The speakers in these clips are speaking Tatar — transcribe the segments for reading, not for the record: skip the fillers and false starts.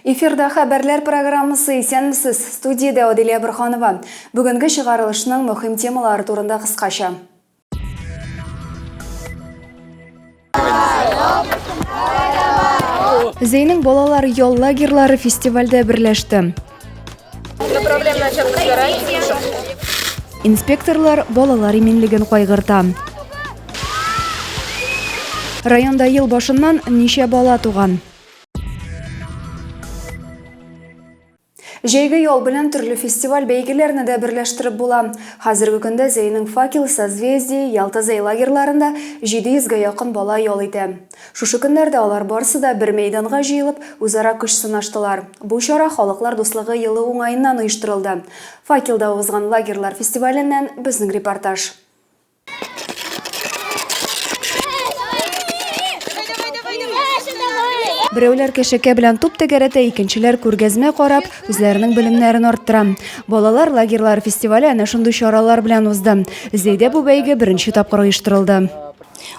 Эфирда хәбәрләр программасы Исәнмесез! Студиядә Аделя Борһанова. Бүгенге чыгарылышның мөһим темалары турында кыскача. Зәйнең балалар ял лагерьлары фестивальдә берләште. Инспекторлар балалар иминлеген кайгырта. Районда ел башыннан ничә бала туган? Җәйге ял белән төрле фестиваль-бәйгеләрне дә берләштереп була. Хәзерге көндә Зәйнең Факел, Созвездие, Ялта-Зәй лагерьларында 700 гә якын бала ял итә. Шушы көннәрдә алар барысы да бер мәйданга җыелып, үзара көч сынаштылар. Бу чара Халыклар дуслыгы елы уңаеннан оештырылды. Факелда узган лагерьлар фестиваленнән безнең репортаж. Берәүләр кәшәкә белән туп тәгәрәтә, икенчеләр күргәзмә карап, үзләренең белемнәрен арттыра. Балалар лагерьлары фестивале әнә шундый чаралар белән узды. Зәйдә бу бәйге беренче тапкыр оештырылды.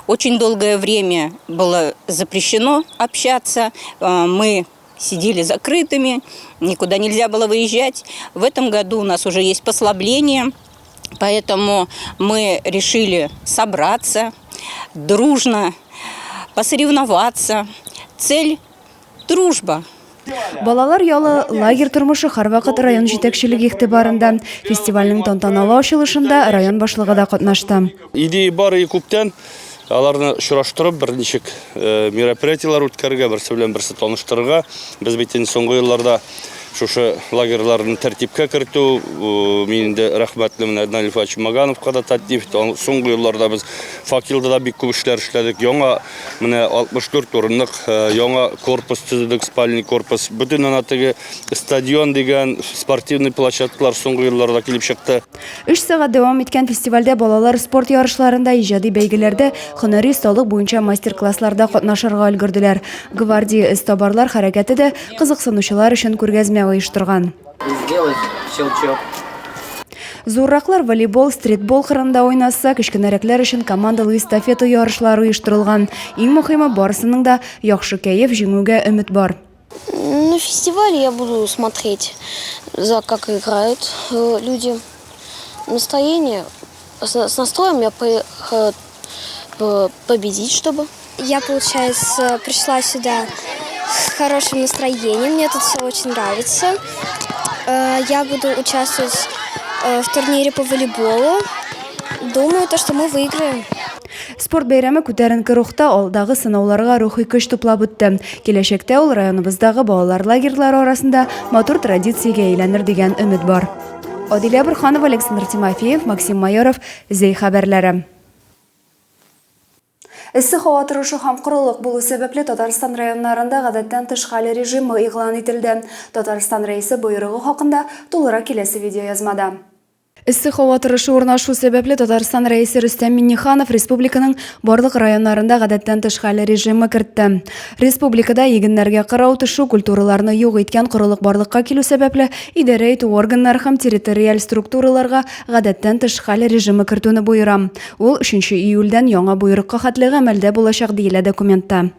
Очень долгое время было запрещено общаться. Мы сидели закрытыми, никуда нельзя было выезжать. В этом году у нас уже есть послабление. Поэтому мы решили собраться дружно, посоревноваться. Цель – дружба. Балалар ялы, лагерь тормышы һәрвакыт район җитәкчелеге игътибарында. Фестивальнең тантаналы ачылышында район башлыгы да катнашты. Идея бар и күптән. Аларны очраштырып, берничек э, мероприятиеләр үткәрергә, берсе белән берсе таныштырырга. Без бит инде соңгы елларда шушы лагерьларны тәртипкә кертү, мин инде рәхмәтле менә Наиль Ильфатович Магановка да Татнефть, соңгы елларда без Факелда да бик күп эшләр эшләдек. Яңа менә 64 урынлык э, яңа корпус төзедек, спальный корпус. Бөтен ана теге стадион дигән спортивный площадкалар соңгы елларда килеп чыкты. Өч сәгать дәвам иткән фестивальдә балалар спорт ярышларында, иҗади бәйгеләрдә, һөнәри осталык буенча мастер-классларда катнашырга өлгерделәр. Гвардия эзтабарлар хәрәкәте дә кызыксынучылар өчен күргәзмә оештырган. Зурраклар волейбол, стритбол кырында уйнаса, кечкенәрәкләр өчен командалы эстафета ярышлары оештырылган. Иң мөхиме, барысының да яхшы кәеф, җиңүгә өмет бар. На фестивале я буду смотреть, за как играют э, люди. Настроение, с настроем я поехала победить, чтобы. Я, получается, пришла сюда с хорошим настроением, мне тут все очень нравится. Э, я буду участвовать э, в турнире по волейболу. Думаю, то, что мы выиграем. Спорт бәйрәме күтәренке рухта, алдагы сынауларга рухи көч туплап үтте. Киләчәктә ул районыбыздагы балалар лагерьлары арасында матур традициягә әйләнер дигән өмет бар. Адилә Борханова, Александр Тимофеев, Максим Майоров, Зәй хәбәрләре. Эссе һава торышы һәм корылык булу сәбәпле Татарстан районнарында гадәттән тыш хәл режимы игълан ителде. Татарстан Рәисе боерыгы хакында тулырак киләсе видеоязмада. Эссе һава торышы урнашу сәбәпле, Татарстан Рәисе Рөстәм Миңнеханов республиканың барлык районнарында гадәттән тыш хәл режимы кертте. Республикада игеннәргә кырау төшү, культураларны юк иткән корылык барлыкка килү сәбәпле, идарә итү органнары һәм территориаль структураларга гадәттән тыш хәл режимы кертүне боера. Ул өченче июльдән яңа боерыкка хәтле гамәлдә булачак, диелә документта.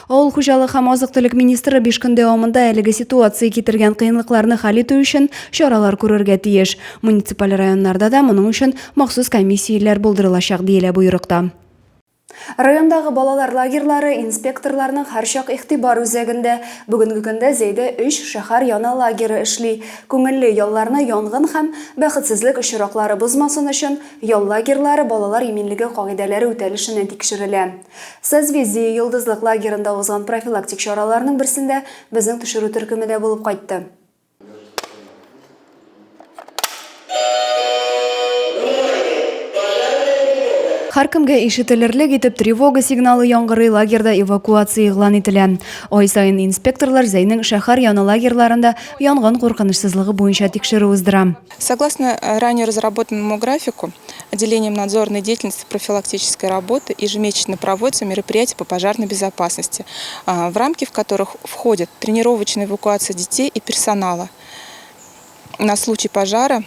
Авыл хуҗалыгы һәм азык-төлек министры биш көн дәвамында әлеге ситуация китергән кыенлыкларны хәл итү өчен чаралар күрергә тиеш. Муниципаль районнарда да моның өчен махсус комиссияләр булдырылачак, диелә боерыкта. Райондагы балалар лагерьлары инспекторларның һәрчак игътибар үзәгендә. Бүгенге көндә Зәйдә өч шәһәр яны лагеры эшли. Күңелле ялларны янгын һәм бәхетсезлек очраклары бозмасын өчен, ял лагерьлары балалар иминлеге кагыйдәләре үтәлешенә тикшерелә. Созвездие-Йолдызлык лагерында узган профилактик чараларның берсендә безнең төшерү төркеме дә булып кайтты. Һәркемгә ишетелерлек итеп тревога сигналы яңгырый, лагерьда эвакуация игълан ителә. Ай саен инспекторлар Зәйнең шәһәр яны лагерьларында янгын куркынычсызлыгы буенча тикшерү уздыра. Согласно э, ранее разработанному графику, отделением надзорной деятельности профилактической работы ежемесячно проводятся мероприятия по пожарной безопасности, а, в рамки в которых входят тренировочная эвакуация детей и персонала на случай пожара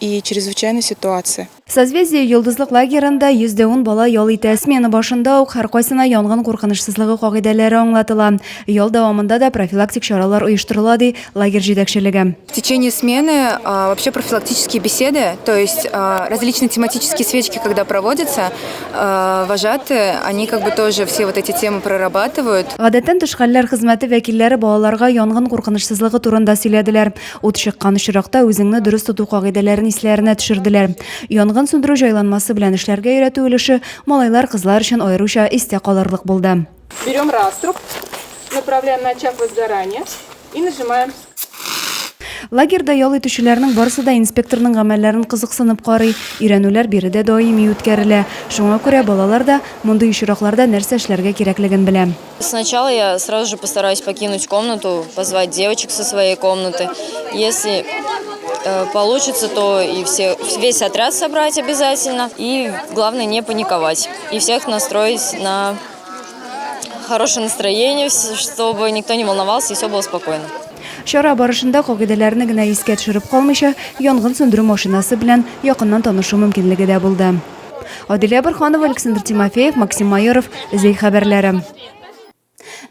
и чрезвычайной ситуации. Созвездие Йолдызлык лагерында 110 бала ял итә. Смена башында ук һәркайсына янгын куркынычсызлыгы кагыйдәләре аңлатыла. Ял дәвамында да профилактик чаралар оештырыла, ди лагерь җитәкчелеге. В течение смены вообще профилактические беседы, то есть различные тематические свечки, когда проводятся, вожатые, они как бы тоже все вот эти темы прорабатывают. Гадәттән тыш хәлләр хезмәте вәкилләре балаларга янгын куркынычсызлыгы турында сөйләделәр. Ут чыккан очракта үзеңне дөрес тоту кагыйдәләрен исләренә төшерделәр. Янгын сүндерү җайланмасы белән эшләргә өйрәтү өлеше малайлар-кызлар өчен аеруча истә калырлык булды. Берем раструб, направляем на очаг возгорания и нажимаем. Лагерьда ял итүчеләрнең барысы да инспекторның гамәлләрен кызыксынып карый. Өйрәнүләр биредә даими үткәрелә. Шуңа күрә балалар да мондый очракларда нәрсә эшләргә кирәклеген белә. Сначала я сразу же постараюсь покинуть комнату, позвать девочек со своей комнаты. Если э, получится, то и все, весь отряд собрать обязательно. И главное не паниковать. И всех настроить на хорошее настроение, чтобы никто не волновался и все было спокойно. Чара барышында кагыйдәләрне генә искә төшереп калмыйча, янгын сүндерү машинасы белән якыннан танышу мөмкинлеге дә булды. Адилә Борһанова, Александр Тимофеев, Максим Майоров, Зәй хәбәрләре.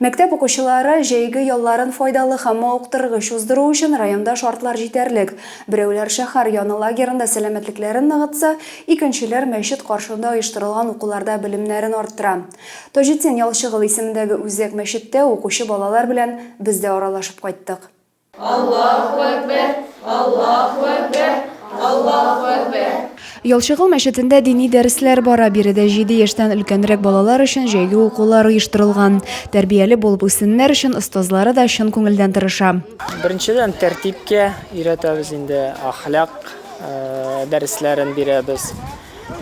Мәктәп укучылары җәйге ялларын файдалы һәм мавыктыргыч уздыру өчен районда шартлар җитәрлек. Берәүләр шәһәр яны лагерында сәламәтлекләрен ныгытса, икенчеләр мәчет каршында оештырылган укуларда белемнәрен арттыра. Таҗетдин Ялчыгол исемендәге үзәк мәчеттә укучы балалар белән без дә аралашып кайттык. Аллаһу әкбәр, Аллаһу әкбәр, Аллаһу әкбәр. Ялчыгол мәчетендә дини дәресләр бара. Биредә җиде яшьтән өлкәнрәк балалар өчен җәйге укулар оештырылган. Тәрбияле булып үссеннәр өчен остазлары да чын күңелдән тырыша. Беренчедән, тәртипкә өйрәтәбез инде, әхлак дәресләрен бирәбез.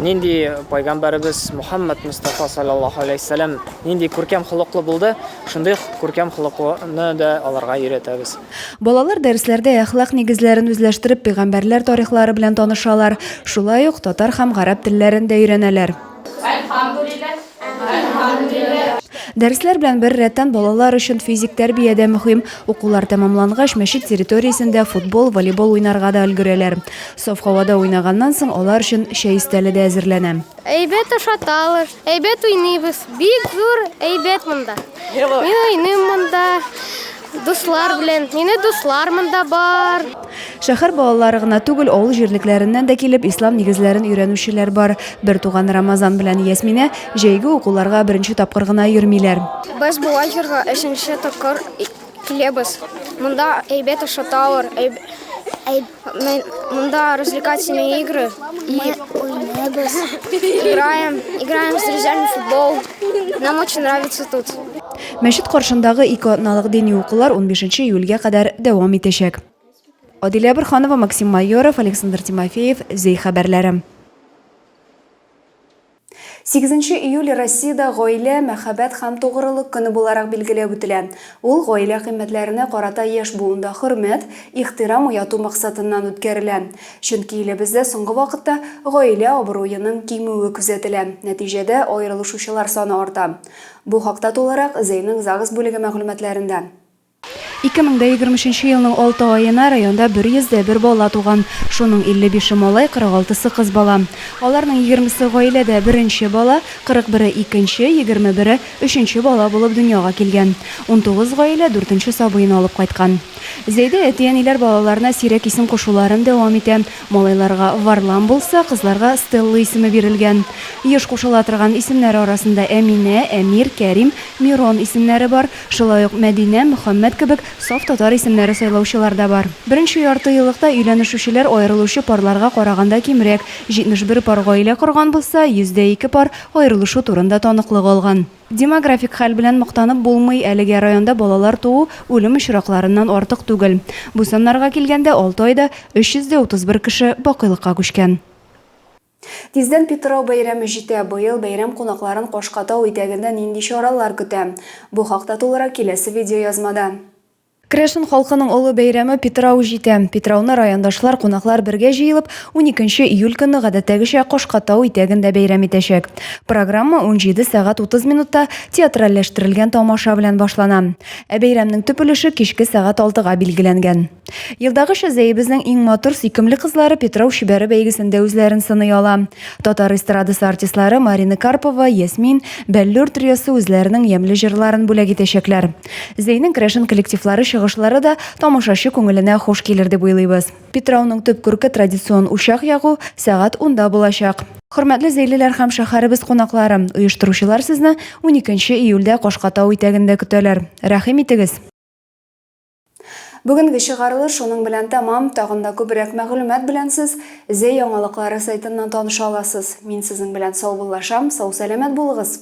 Нинди пайгамбәребез Мухаммад Мустафа саллаллаһу алейһи вәсәләм нинди күркәм холыклы булды, шундый күркәм холыклыны да аларга өйрәтәбез. Балалар дәресләрдә әхлак нигезләрен үзләштереп, пәйгамбәрләр тарихлары белән танышалар, шулай ук татар һәм гарәп телләрен дә өйрәнәләр. Әлхәмдүлилләһ, әлхәмдүлилләһ. Дәресләр белән беррәттән балалар өчен физик тәрбия дә мөһим. Укулар тәмамлангач, мәчет территориясендә футбол, волейбол уйнарга да өлгерәләр. Саф һавада уйнаганнан соң алар өчен чәй өстәле дә әзерләнә. Әйбәт ашаталар, әйбәт уйныйбыз. Бик зур әйбәт монда. Мин уйныйм монда дуслар белән. Мине дуслар монда бар. Шәһәр балалары гына түгел, авыл җирлекләреннән дә килеп, ислам нигезләрен өйрәнүчеләр бар. Бертуган Рамазан белән Ясминә җәйге укуларга беренче тапкыр гына йөрмиләр. Без бу лагерьга өченче тапкыр киләбез. Монда әйбәт ашаталар, Монда развлекательные игры. Мы уйныйбыз. Играем, играем с друзьями в футбол. Нам очень нравится тут. Мәчет каршындагы ике атналык дини укулар 15 июльгә кадәр дәвам итәчәк. Адилә Борһанова, Максим Майоров, Александр Тимофеев, Зәй хәбәрләре. Сигезенче июль Россиядә Гаилә, мәхәббәт һәм тугрылык көне буларак билгеләп үтелә. Ул гаилә кыйммәтләренә карата яшь буында хөрмәт, ихтирам уяту максатыннан үткәрелә. Чөнки илебездә соңгы вакытта гаилә абруеның кимүе күзәтелә, нәтиҗәдә аерылышучылар саны арта. Бу хакта тулырак Зәйнең загс бүлеге мәгълүматларында. 2023 елның алты аена районда 101 бала туган. Шуның 55-е малай, 46-сы кыз бала. Аларның егермесе гаиләдә беренче бала, 41-е икенче, 21-е өченче бала булып дөньяга килгән. 19 гаилә дүртенче сабыен алып кайткан. Зәйдә әти-әниләр балаларына сирәк исем кушуларын дәвам итә. Малайларга Варлам булса, кызларга Стелла исеме бирелгән. Еш кушыла торган исемнәре арасында Әминә, Әмир, Кәрим, Мирон исемнәре бар. Шулай ук Мәдинә, Мөхәммәт кебек саф татар исемнәре сайлаучылар да бар. Беренче ярты еллыкта өйләнешүчеләр аерылучы парларга караганда кимрәк, 71 пар гаилә корган булса, 102 пар аерылышу турында таныклык алган. Демографик хәл белән мактанып булмый, әлегә районда балалар туу үлем очракларыннан артык түгел. Бу саннарга килгәндә, алты айда 331 кеше бакыйлыкка күчкән. Тиздән Питрау бәйрәме җитә. Быел бәйрәм кунакларын Кашка тау итәгендә нинди чаралар көтә? Бу хакта тулырак киләсе видеоязмада. Керәшен халкының олы бәйрәме Питрау җитә. Питрауны райондашлар, кунаклар бергә җыелып, 12 июль көнне гадәттәгечә Кашка-тау итәгендә бәйрәм итәчәк. Программа 17 сәгать 30 минутта театральләштерелгән тамаша белән башлана. Ә бәйрәмнең төп өлеше кичке сәгать алтыга билгеләнгән. Елдагыча Зәебезнең иң матур, сөйкемле кызлары Питрау чибәре бәйгесендә үзләрен сыный ала. Татар эстрадасы артистлары Марина Карпова, Ясмин, Бәллүр триосы үзләренең ямьле җырларын бүләк итәчәкләр. Зәйнең керәшен коллективлары чыгышлары да тамашачы күңеленә хуш килер дип уйлыйбыз. Питрауның төп күрке традицион учак ягу сәгать унда булачак. Хөрмәтле зәйлеләр һәм шәһәребез кунаклары, оештыручылар сезне уникенче июльдә Кашка-тау итәгендә көтәләр. Рәхим итегез! Бүгенге чыгарылыш шуның белән тәмам. Тагын да күбрәк мәгълүмат белән сез Зәй яңалыклары сайтыннан таныша аласыз. Мин сезнең белән саубуллашам, сау-сәламәт булыгыз!